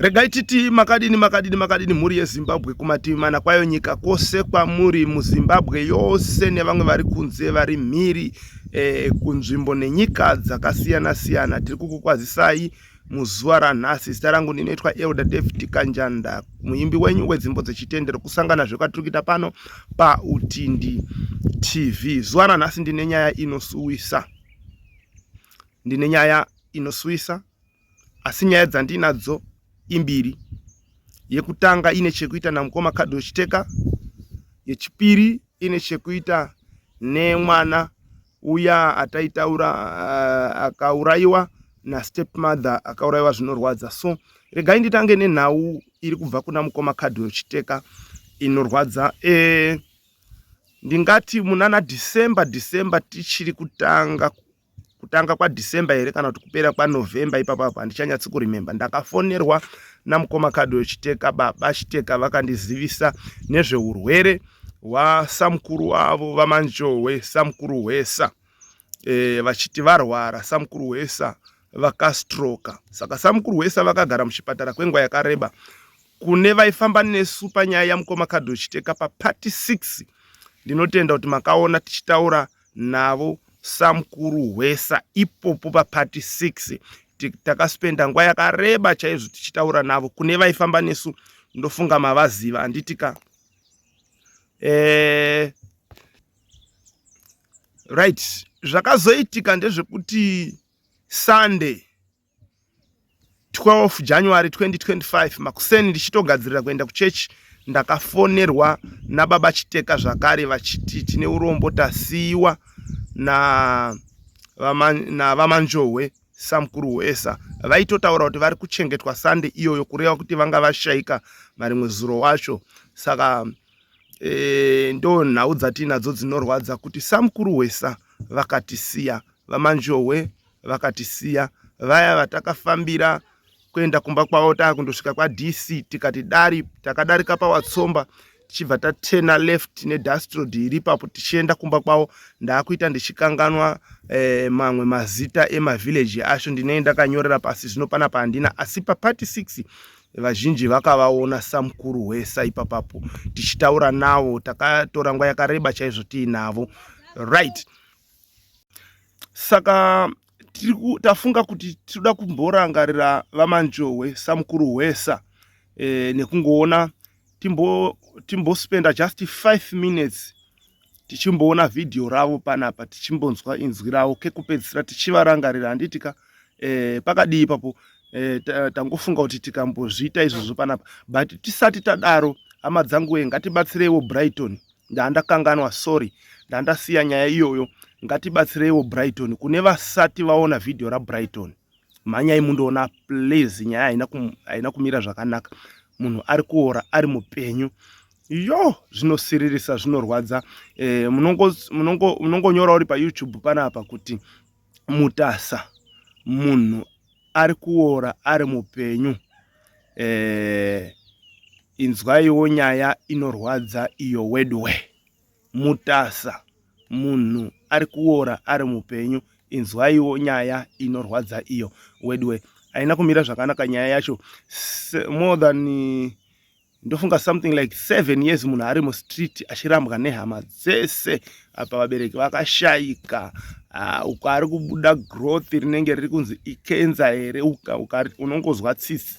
Regai titi makadini makadini makadini mhuri yeZimbabwe kumativi mana kwayo nyika kwose kwamuri muZimbabwe yose nevamwe vari kunze vari mhiri eh, kunzvimbo nenyika dzakasiyana siyana tiri kukukwazisai muzuva ranhasi. Zita rangu ndinoitwa Elder David Kanjanda, muimbi wenyu wedzimbo dzechitendero. Kusangana zvekwatiri kuita pano paUtindi TV. Zuva ranhasi ndine nyaya inosuwisa, ndine nyaya inosuwisa asi nyaya dzandinadzo imbiri. Yekutanga ine chekuita namukoma Kadho Chiteka, yechipiri ine chekuita nemwana uya ataitaura akaurayiwa nastepmother, akaurayiwa zvinorwadza. So regai nditange nenhau iri kubva kuna mukoma Kadwell Chiteka inorwadza. E, ndingati munana December December tichiri kutanga kutanga kwaDecember here kana kuti kupera kwaNovember ipapo apo handichanyatsi kuremember, ndakafonerwa namukoma Kadwell Chiteka, baba Chiteka, vakandizivisa nezveurwere hwasamukuru wavo vaManjowe, samukuru Hwesa, e, vachiti varwara samukuru Hwesa vakastroka. Saka samukuru Hwesa vakagara muchipatara kwenguva yakareba. Kune vaifamba nesu panyaya yamukoma Kadwell Chiteka papart 6, ndinotenda kuti makaona tichitaura navo samukuru Hwesa ipopo papart 6. Takaspenda nguva yakareba chaizvo tichitaura navo. Kune vaifamba nesu ndofunga mavaziva, handiti ka? Eh, right, zvakazoitika ndezvekuti Sunday 12 January 2025 makuseni, ndichitogadzirira kuenda kuchechi, ndakafonerwa nababa Chiteka zvakare vachiti tine urombo, tasiyiwa navaManjohwe samukuru Hwesa. Vaitotaura kuti vari kuchengetwa Sunday iyoyo, kureva kuti vanga vashaika marimwe zuro wacho. Saka e, ndo nhau dzatiinadzo dzinorwadza kuti samukuru Hwesa vakatisiya, vaManjohwe vakatisiya, vaya vatakafambira kuenda kumba kwavo. Taakundosvika kwaDC, tikati dari takadarika paWatsomba, tichibva tatena left nedust road iri ipapo tichienda kumba kwavo. Ndaakuita ndichikanganwa eh, mamwe mazita emavhileji acho ndinenge ndakanyorera pasi, zvino panapa handina. Asi papart 6 vazhinji vakavaona samukuru Hwesa ipapapo tichitaura navo, takatora nguva yakareba chaizvo tiinavo. Right, saka tafunga kuti tinoda kumborangarira vaManjohwe samukuru Hwesa e, nekungoona timbospenda timbo just 5 minutes tichimboona vhidhiyo ravo panapa, tichimbonzwa inzwi ravo kekupedzisira tichivarangarira, handiti ka? E, pakadii ipapo? E, tangofunga kuti tikambozviita izvozvo panapa. But tisati tadaro, hama dzangu we, ngatibatsireiwo Brighton. Ndandakanganwa, sorry, ndandasiya nyaya iyoyo. Ngatibatsireiwo Brighton. Kune vasati vaona vhidhiyo raBrighton, mhanyai mundoona please. Nyaya haina kumira zvakanaka, munhu ari kuora ari mupenyu. Yo, zvinosiririsa, zvinorwadza. E, munongonyora uri paYouTube panapa kuti Mutasa munhu ari kuora ari mupenyu, e, inzwaiwo nyaya inorwadza iyo wedwe. Mutasa munhu ari kuora ari mupenyu, inzwaiwo nyaya inorwadza iyo wedwe. Haina kumira zvakanaka nyaya yacho. More than, ndofunga something like 7 years munhu ari mustreet achirambwa nehama dzese. Apa vabereki vakashayika. Uh, uko ari kubuda growth rinenge riri kunzi ikenza here, unongozwa tsitsi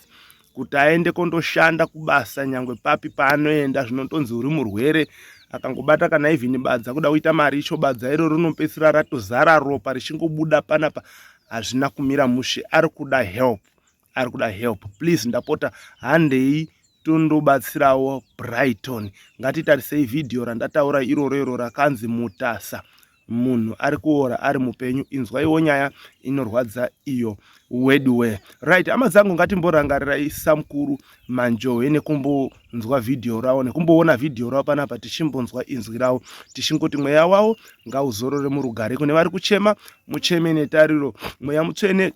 kuti aende kondoshanda kubasa nyangwe papi paanoenda zvinotonzi uri murwere. Akangobata kana even badza kuda kuita mari, icho badza iro rinopedzisira ratozara ropa richingobuda panapa. Hazvina kumira mushe, ari kuda help, ari kuda help. Please, ndapota, handei tondobatsirawo Brighton. Ngatitarisei vhidhiyo randataura iroro, iro rakanzi Mutasa munhu ari kuora ari mupenyu, inzwaiwo nyaya inorwadza iyo weduwe. Right, hama dzangu, ngatimborangarirai samukuru Manjowe nekumbonzwa vhidhiyo ravo, nekumboona vhidhiyo ravo panapa, tichimbonzwa inzwi ravo, tichingoti mweya wavo ngauzorore murugare. Kune vari kuchema, mucheme netariro. Mweya Mutsvene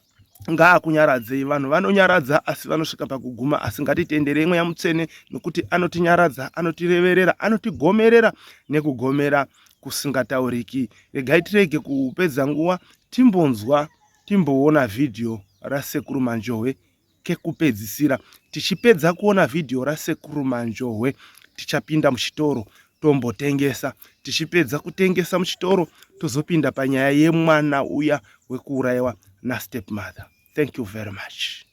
ngaakunyaradzei. Vanhu vanonyaradza asi vanosvika pakuguma, asi ngatitenderei Mweya Mutsvene nokuti anotinyaradza, anotireverera, anotigomerera nekugomera kusingatauriki. Regai tirege kupedza nguva, timbonzwa, timboona vhidhiyo rasekuru Manjowe. kekupedzisira. Tichipedza kuona vhidhiyo raSekuru Manjohwe, tichapinda muchitoro tombotengesa. Tichipedza kutengesa muchitoro, tozopinda panyaya yemwana uya wekuurayiwa nastepmother. Thank you very much.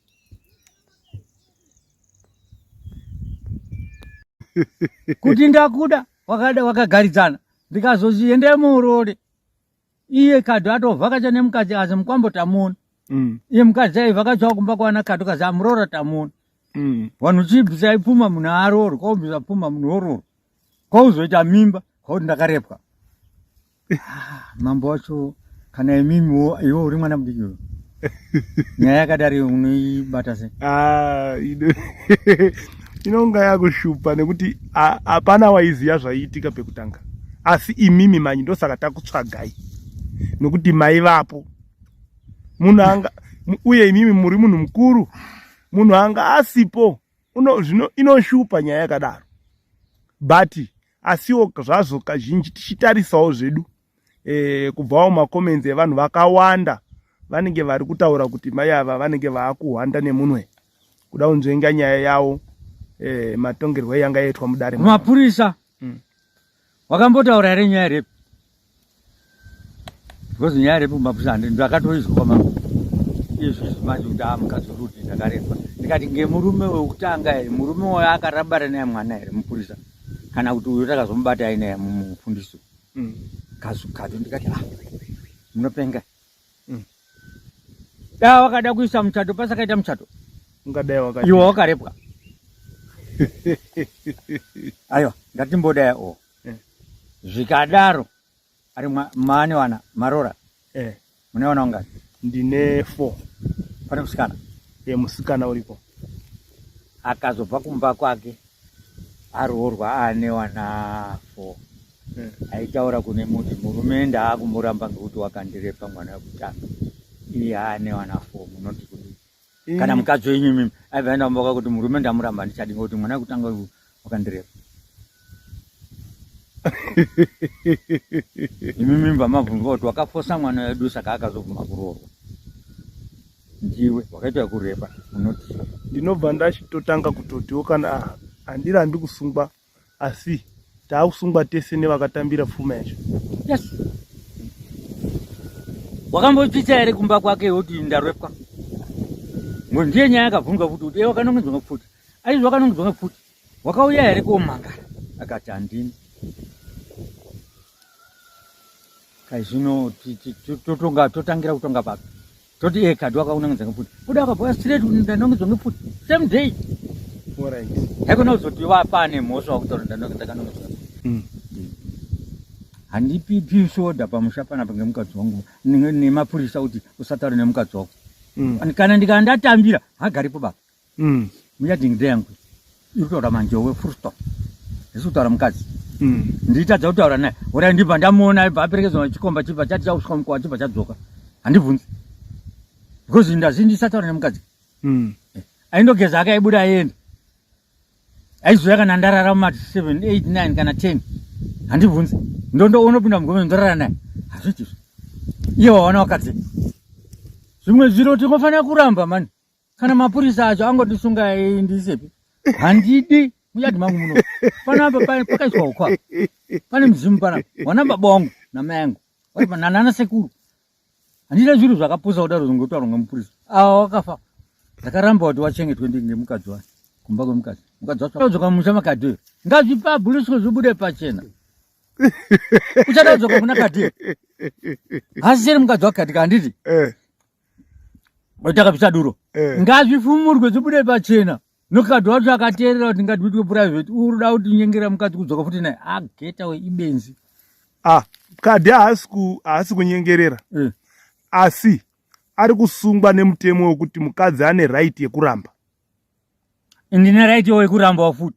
Kuti ndakuda wakada wakagaridzana ndikazozi endai muurore iye kado atovhakacha nemukadzi azi mukwambo tamuona. Iye mukadzi aivhakachawo kumba kwana kado kazi amuroora tamuona. Vanhu chibvisai pfuma munhu aroorwe, kwaubvisa pfuma munhu oroorwa, kwauzoita mimba kwakuti ndakarepwa. Ah, mambo wacho kana imimiwo iwe uri mwana mudiki uyu nyaya yakadari unoibata sei? Ah, inonga yakushupa nekuti hapana waiziva zvaiitika pekutanga, asi imimi manyi ndosaka takutsvagai nekuti maivapo. Munhu anga uye imimi muri munhu mukuru, munhu anga asipo zvino inoshupa nyaya yakadaro. But asiwo zvazvo kazhinji tichitarisawo zvedu kubvawo macomments evanhu vakawanda vanenge vari kutaura kuti mai ava vanenge vaakuhwanda nemunwe kuda kunzvenga nyaya yavo matongerwo yanga yaitwa mudare. Mapurisa wakambotaura here nyaya repi? Because nyaya repi kumapurisa ndakatoizwa kwamambo izvi izvi manje kuti a mukadzi uri kuti ndakarepwa, ndikati ngemurume wekutanga here, murume wayo akarabara naye mwana here mupurisa, kana kuti uyo takazomubata ainaye mufundisi kazukado. Ndikati ah, munopenga. Da wakada kuisa muchato pasakaita muchato ungadai wakati iwe wakarepwa. Aiwa, ngatimbodai o zvikadaro ari maane wana marora mune wana ungani? Ndine 4. Pane musikana? Musikana uripo. Akazobva kumba kwake aroorwa aane wana 4. Aitaura kune muti murume ndaakumuramba ngekuti wakandirepa mwana wekutanga, iye aane wana 4. Munoti kudii? Kana mukadzi wenyu imimi aibva aenda kumba kwake kuti murume ndamuramba handichadi ngekuti mwana wekutanga uyu wakandirepa. Imimi mba mabvunzwa kuti wakafosa mwana wedu saka akazobvuma kuroorwa ndiwe wakaitwa kurepa, unoti ndinobva ndachitotanga kutotiwo kana handirambi kusungwa, asi taakusungwa tese nevakatambira pfuma yacho. Yes. Wakambotsitsa here kumba kwake kuti ndarepwa? Ndiye nyaya yakabvunzwa futi kuti wakanongedzwa ngepfuti. Aizvi wakanongedzwa ngepfuti. Wakauya here komangara? Akati handini. Kai zvino totonga totangira kutonga papi? Toti eh kadi wakaunongedza ngepfuti. Kuda wakabva straight ndanongedzwa ngepfuti. Same day. All right. Haikona kuzoti wapane mhosva wakutaura ndanongedza kanongedzwa. Handipi peace order pamusha panapa ngemukadzi wangu nemapurisa kuti usataure nemukadzi wako. Kana ndikanga ndatambira hagaripo baba. Muyading yangu iri kutaura Manjowe full stop. Ndisi kutaura mukadzi. Nditadza kutaura naye. Ora ndibva ndamuona aibva aperekedzwa chikomba chibva chati chakusvika mukova chibva chadzoka. Handibvunzi. Because ndazi ndisataura nemukadzi. Aindogeza akaibuda aenda. Aizoya kana ndarara muma 7, 8, 9 kana 10. Handibvunzi. Ndondo unopinda mugome ndorara naye. Hazviiti izvo. Iye waona wakadzi. Zvimwe zviro tinofanira kuramba mani. Kana mapurisa acho angotisunga ndisepi. Handidi muyadhi mangu muno. Panapa pakaiswa ukwa. Pane mudzimu panapa. Wana baba wangu namai angu. Vari panana sekuru. Handida zviro zvakapusa kudaro zvingotaurwa ngemupurisa. Ava wakafa. Ndakaramba kuti wachengetwe ngemukadzi wake. Kumba kwemukadzi. Mukadzi wacho akadzoka mumusha makadhi uyo. Ngazvipabhuliswe zvibude pachena. Uchada kudzoka kuna kadhi. Hasisiri mukadzi wakadhi handiti? Takabvisa duro. Ngazvifumurwe zvibude pachena. Nokadhi wacho akateerera kuti ngatiitwe private. Uri kuda kuti nyengera mukadzi kudzoka futi naye. Ah, get away ibenzi. Ah, kadhi haasi kunyengerera. Asi ari kusungwa nemutemo wekuti mukadzi ane right yekuramba. Ndine right yekuramba futi.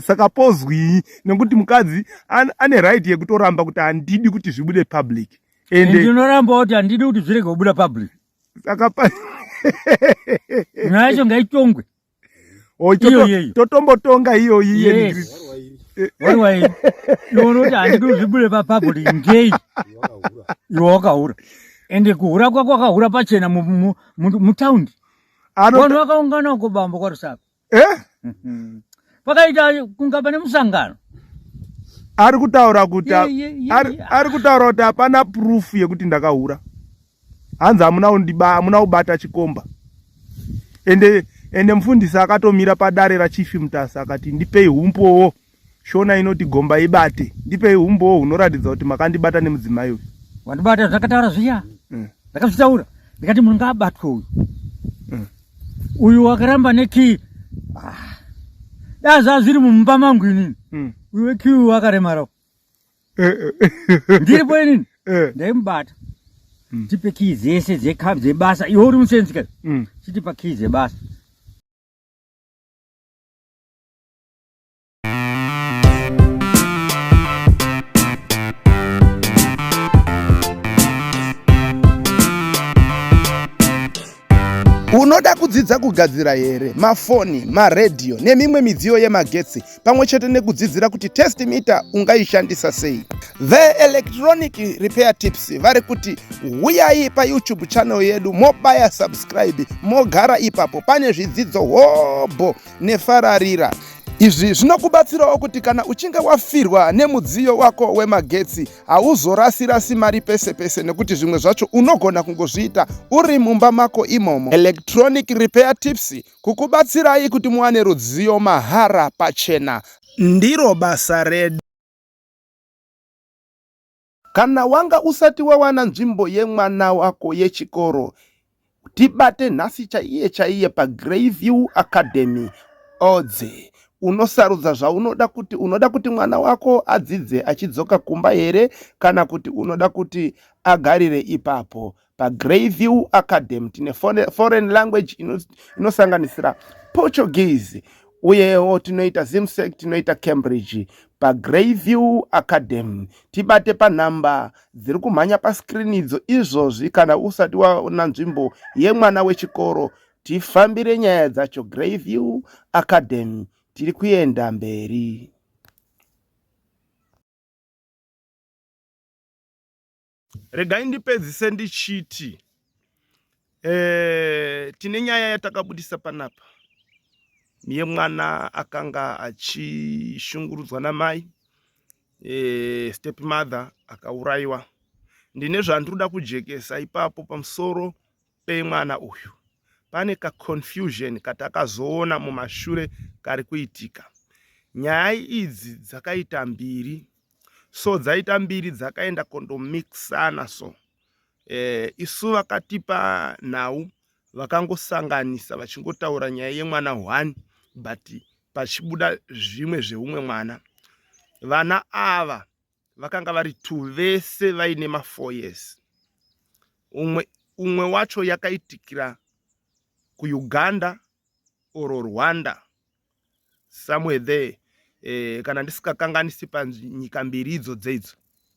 Saka pozwii nekuti mukadzi ane right yekutoramba kuti handidi kuti zvibude public. Ende ndinoramba kuti handidi kuti zvirege kubuda public. Saka nyaya yacho ngaitongwe. Totombotonga iyoyi. Yes. Wari iwe unoti handidi kuti zvibude papublic ngei? Iwe wakahura. Ende kuhura kwako wakahura pachena mutaundi. Vanhu vakaungana uko bambo kwaRusape. Eh? Pakaita kunga pane musangano. Ari kutaura kuti ari kutaura kuti hapana proof yekuti ndakahura. Hanzi hamuna kundiba hamuna kubata chikomba. Ende ende mufundisi akatomira padare raChief Mutasa akati ndipei humpowo. Shona inoti gomba ibate. Ndipei humbowo hunoratidza kuti makandibata nemudzimai uyu. Wandibata zvakataura zviya. Ndakazvitaura. Ndikati munhu ngaabatwe uyu. Uyu wakaramba nekey. Ah. Da zvazviri mumba mangu inini. Uyu wekey uyu wakaremara. Eh, eh. Ndiripo inini. Eh. Ndaimubata. Tipe key dzese dzebasa. Iwe uri musenzi ka. Chitipa key dzebasa. Unoda kudzidza kugadzira here mafoni, maredhiyo nemimwe midziyo yemagetsi pamwe chete nekudzidzira kuti test meter ungaishandisa sei? The Electronic Repair Tips vari kuti huyai paYouTube channel yedu mobaya subscribe mogara ipapo pane zvidzidzo hobho nefararira. Izvi zvinokubatsirawo kuti kana uchinge wafirwa nemudziyo wako wemagetsi hauzorasi-rasi mari pese pese nekuti zvimwe zvacho unogona kungozviita uri mumba mako imomo. Electronic Repair Tips kukubatsirai kuti muwane rudziyo mahara pachena. Ndiro basa redu. Kana wanga usati wawana nzvimbo yemwana wako yechikoro, tibate nhasi chaiye chaiye paGreyview Academy Odzi. Unosarudza zvaunoda kuti unoda kuti mwana wako adzidze achidzoka kumba here kana kuti unoda kuti agarire ipapo. PaGreyview Academy tine foreign language inosanganisira Portuguese uyewo tinoita Zimsec, tinoita Cambridge. PaGreyview Academy tibate panhamba dziri kumhanya pascreen idzo izvozvi kana usati waona nzvimbo yemwana wechikoro tifambire nyaya dzacho. Greyview Academy tiri kuenda mberi. Regai ndipedzise ndichiti eh, tine nyaya yatakabudisa panapa yemwana akanga achishungurudzwa namai eh, step mother akaurayiwa. Ndine zvandinoda kujekesa ipapo pamusoro pemwana uyu. Pane ka confusion katakazoona mumashure kari kuitika. Nyaya idzi dzakaita mbiri so dzaita mbiri dzakaenda kondomixana so eh, isu vakatipa nhau vakangosanganisa vachingotaura nyaya yemwana one but pachibuda zvimwe zveumwe mwana. Vana ava vakanga vari two vese vaine ma 4 years. Umwe, umwe wacho yakaitikira kuUganda or Rwanda somewhere there eh, kana ndisikakanganisi panyika mbiri idzo dzeidzo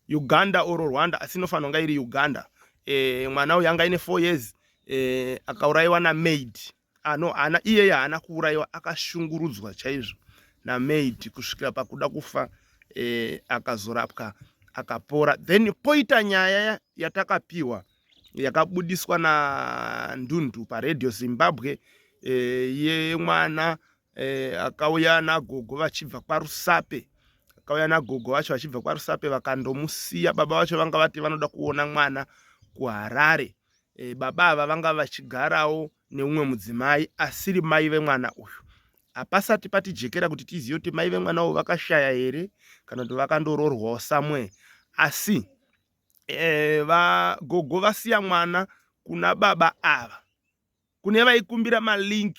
Uganda or Rwanda asi inofanira kunga iri Uganda eh, mwana uyu anga aine 4 years eh, akaurayiwa namaid ah, no haana iyeye haana kuurayiwa akashungurudzwa chaizvo namaid kusvikira pakuda kufa eh, akazorapwa akapora then poita nyaya yatakapiwa yakabudiswa naNdundu paRadio Zimbabwe eh, yemwana eh, akauya nagogo vachibva kwaRusape akauya nagogo vacho vachibva kwaRusape vakandomusiya baba vacho vanga vati vanoda kuona mwana kuHarare e, baba ava vanga vachigarawo neumwe mudzimai asiri mai vemwana uyu hapasati patijekera kuti tizive kuti mai vemwana uyu vakashaya here kana kuti vakandoroorwawo somewhere asi e, vagogo vasiya mwana kuna baba ava kune vaikumbira malink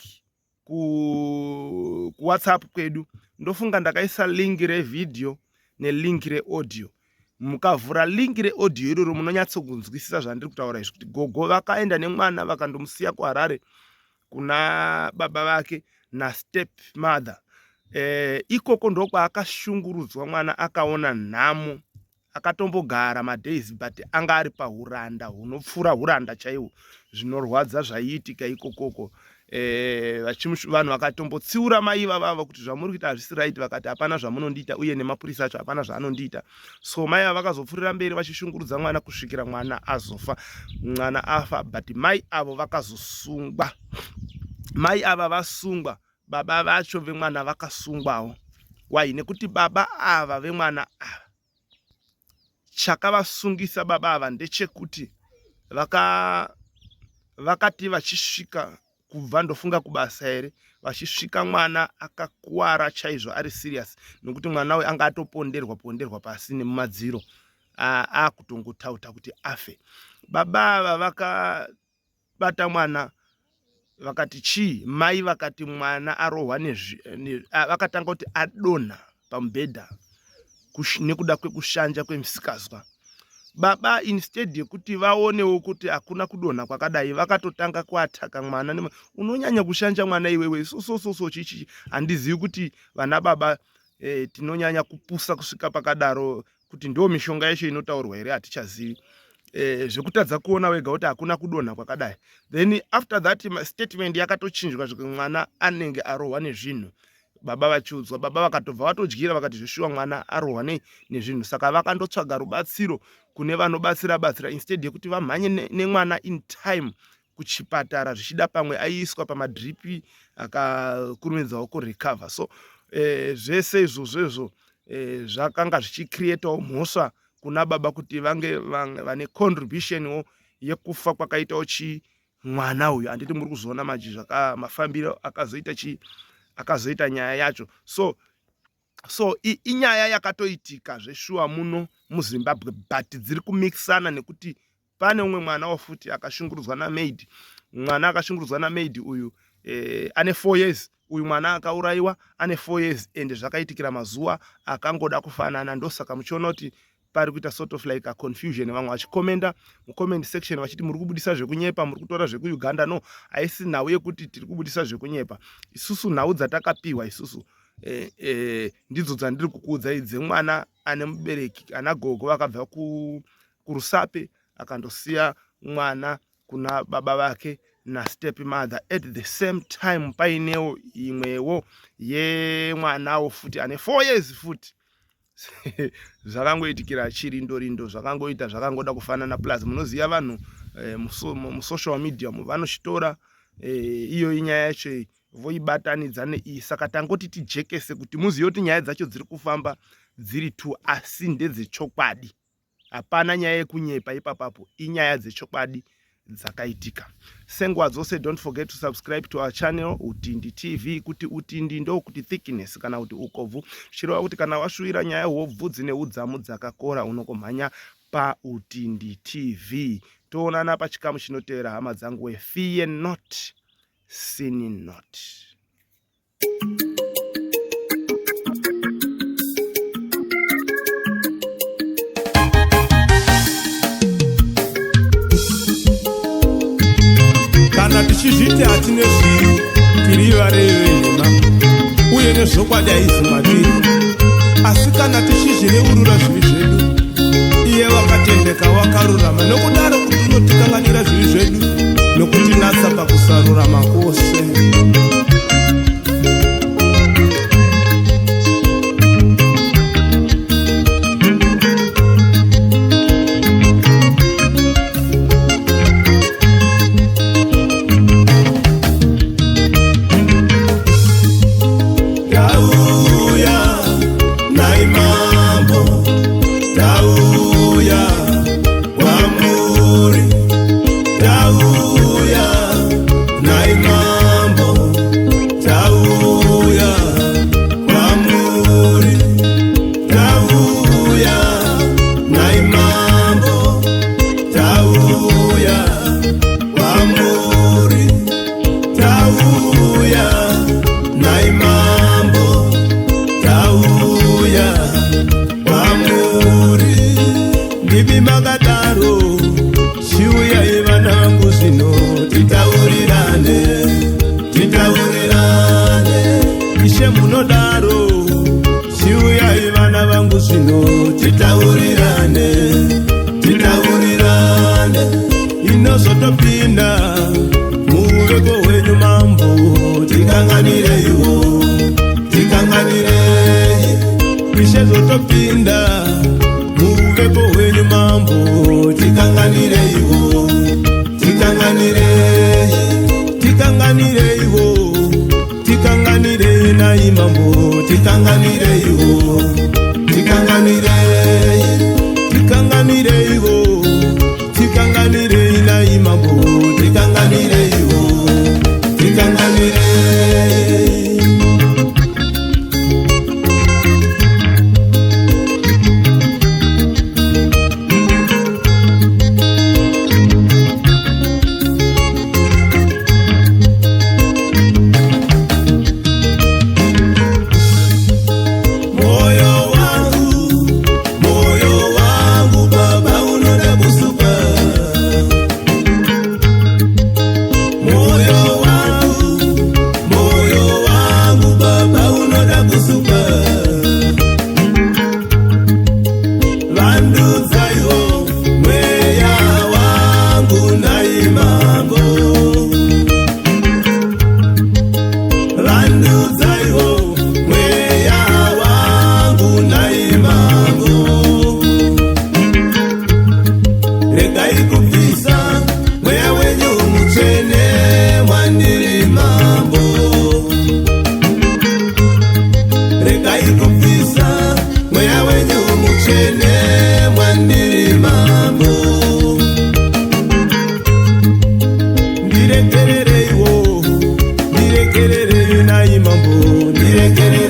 kuWhatsApp kwedu ndofunga ndakaisa link revhidhiyo nelink reaudio mukavhura link reaudio iroro munonyatsokunzwisisa zvandiri kutaura izvi kuti gogo vakaenda nemwana vakandomusiya kuHarare kuna baba vake nastep mother eh, ikoko ndokwaakashungurudzwa mwana akaona nhamo akatombogara madays but anga ari pahuranda hunopfuura huranda chaihwo zvinorwadza zvaiitika ikokoko eh, vanhu vakatombotsiura mai ivavavo kuti zvamuri kuita hazvisi right vakati hapana zvamunondiita uye nemapurisa acho hapana zvaanondiita so mai ava vakazopfurira mberi vachishungurudza mwana kusvikira mwana azofa mwana afa but mai avo vakazosungwa. Mai ava vasungwa, baba vacho vemwana vakasungwawo. Why? Nekuti baba ava vemwana ava, chakavasungisa baba ava ndechekuti vakati vachisvika kubva ndofunga kubasa here, vachisvika mwana akakuwara chaizvo, ari serious, nekuti mwana uyu anga atoponderwa ponderwa pasi nemumadziro, akutongotauta kuti afe. Baba ava vakabata mwana vakati chii, mai vakati mwana arohwa, vakatanga kuti adonha pamubhedha nekuda kwekushanja kwemusikazwa. Baba, instead yekuti vaonewo kuti hakuna kudonha kwakadai, vakatotanga kuataka mwana. Unonyanya kushanja mwana iwewe, so so so so chichi. Handizivi kuti vana baba tinonyanya kupusa kusvika pakadaro, kuti ndo mishonga yacho inotaurwa here, hatichazivi. Zvekutadza kuona wega kuti hakuna kudonha kwakadai. Then after that, statement yakatochinjwa zvekuti mwana anenge arohwa nezvinhu. Baba vachiudzwa, baba vakatobva vatodyira, vakati zveshuwa mwana arohwa nei nezvinhu. Saka vakandotsvaga rubatsiro kune vanobatsira batsira, instead yekuti vamhanye nemwana in time kuchipatara, zvichida pamwe aiiswa pamadripi akakurumidzawo kurecover. So zvese izvozvo izvo zvakanga zvichicreatawo mhosva kuna baba kuti vange vane contributionwo yekufa kwakaitawo chi mwana uyu. Handiti muri kuzoona manje zvaka mafambiro akazoita chi akazoita nyaya yacho? So inyaya yakatoitika zveshuwa muno muZimbabwe, but dziri kumikisana nekuti pane umwe mwanawo futi akashungurudzwa namaid. Mwana akashungurudzwa namaid uyu ane 4 years. Uyu mwana akaurayiwa ane 4 years, and zvakaitikira mazuva akangoda kufanana. Ndosaka muchiona kuti pari kuita sort of like a confusion, vamwe vachikomenda mucomment section vachiti muri kubudisa zvekunyepa, muri kutora zvekuUganda. No, haisi nhau yekuti tiri kubudisa zvekunyepa isusu. Nhau dzatakapiwa isusu ndidzo dzandiri kukuudzai, dzemwana ane mubereki ana gogo vakabva kuRusape, akandosiya mwana kuna baba vake nastep mother. At the same time painewo imwewo yemwanawo futi ane 4 years futi, zvakangoitikira chirindo rindo, zvakangoita zvakangoda kufanana. Plus munoziva vanhu musocial media vanochitora iyo inyaya yacho voibatanidza neiyi. Saka tangoti tijekese kuti muzive kuti nyaya dzacho dziri kufamba dziri two, asi ndedzechokwadi. Hapana nyaya yekunyepa ipapapo, inyaya dzechokwadi dzakaitika. Senguva dzose, don't forget to subscribe to our channel, Utindi TV. Kuti utindi ndokuti thickness kana kuti ukobvu, zvichireva kuti kana washuwira nyaya hobvu dzine udzamu dzakakora, unokomhanya paUtindi TV. Toonana pachikamu chinotevera, hama dzangu. We fear not, sin not. Kana tichizviti hatine zvivi, tiri varevi venhema, uye nezvokwadi haizi matiri. Asi kana tichizvireurura zvivi zvedu, iye wakatendeka wakarurama, nokudaro kuti unotikanganira zvivi zvedu nokutinatsa pakusarurama kwose. Tauya nai Mambo, tauya kwamuri, tauya nai Mambo, tauya kwamuri, tauya nai Mambo, tauya kwamuri, tauya nai Mambo, tauya kwamuri. Ndimi makadaro, chiuyai vana vangu zvino, titaurirane, titaurirane. Ishe munodaro, chiuyai vana vangu zvino, titaurirane, titaurirane. Inozotopinda muveko hwenyu Mambo, tikanganireiwo, tikanganirei. Ishe, zotopinda muvepo hwenyu Mambo, tikanganireiwo, tikanganirei, tikanganireiwo. Tikanganwirei nai mambo, tikanganwireiwo, tikanganwirei, tikanganwireiwo, tikanganwirei nai mambo, tikanganwireiwo, tikanganwirei. Moyo wangu, moyo wangu baba unoda kusuka. Moyo wangu, moyo wangu baba unoda kusuka. Vandudzaiwo mweya wangu nai mambo. Vandudzaiwo mweya wangu nai mambo. Regai kubvisa mweya wenyu mutsvene mwandiri mambo. Regai kubvisa mweya wenyu mutsvene mwandiri mambo. Ndiregerereiwo, ndiregererei nai mambo, ndiregererei.